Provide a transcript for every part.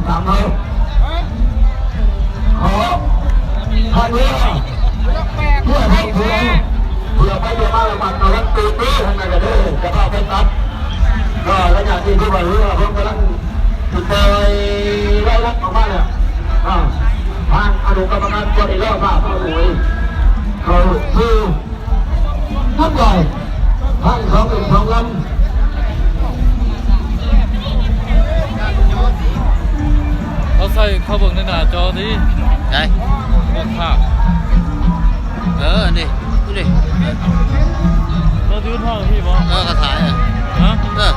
ສາມເຮົາ ຂໍ ທ່ານເຮືອ ເພື່ອໃຫ້ເພື່ອ ເພື່ອໄປເພື່ອມາລະມັດລະວັງໂຕເດ້ ທາງນັ້ນກະເດີ ຈະພາໄປຕັດ ກໍໄລຍະນີ້ຄືວ່າເຮືອເພິ່ນກຳລັງຊິປ່ອຍໄລ່ລັດອອກມາແລ້ວ ອ່າ ທາງອະນຸກຳມະການກໍໄດ້ລໍຖ້າພາໂອຍເຂົ້າສູ່ ນຳໄດ້ທັງສອງເປັນສອງລຳ ເຮົາໃສ່ເຂົ້າເບິ່ງໃນໜ້າຈໍຕິ ໄດ້ ພວກພາບ ເອີ ນີ້ ນີ້ ເຮົາຊິຢູ່ທາງພີ້ບໍ ເອີ ກະຖ່າຍ ຮະ ເອີ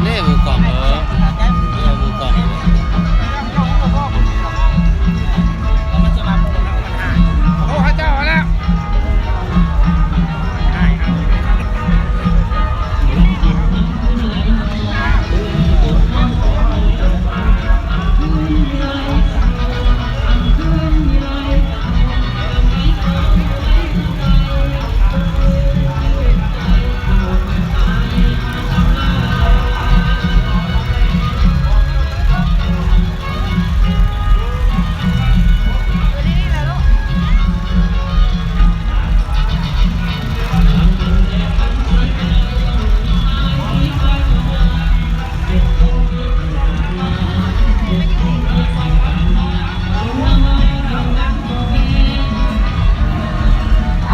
ນີ້ມືກ້ອງ ເອີ ເອີ ມືກ້ອງ ໂອ້ ເຂົາເຈົ້າເອົາແລ້ວ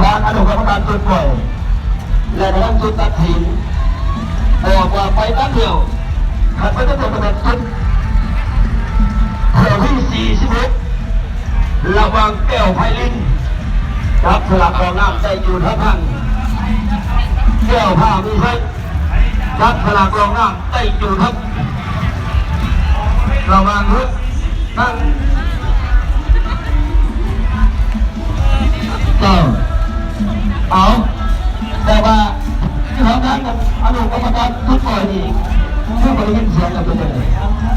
ທາງອະນຸກຳມະການຈຸດປ່ອຍ ແລະ ກຳລັງຈຸດຕັດສິນ ບອກວ່າໄປຕັດແລ້ວ ຄັນໄປຕັດແລ້ວ ແຕ່ວ່າຈຸດ ແຖວທີສີ່ສິບຫົກ ລະຫວ່າງແກ້ວໄພລິນ ຈັບສະຫຼາກລອງນ້ຳໄດ້ຢູ່ທາງ ແກ້ວພາມີໄຊ ຈັບສະຫຼາກລອງນ້ຳໄດ້ຢູ່ທາງ ລະຫວ່າງ ເອີ ເອົາ ແຕ່ວ່າທີ່ທາງດ້ານອະນຸກຳມະການຈຸດປ່ອຍນີ້ ຄືບໍ່ໄດ້ຍິນສຽງກັນເປັນຈັ່ງໃດ?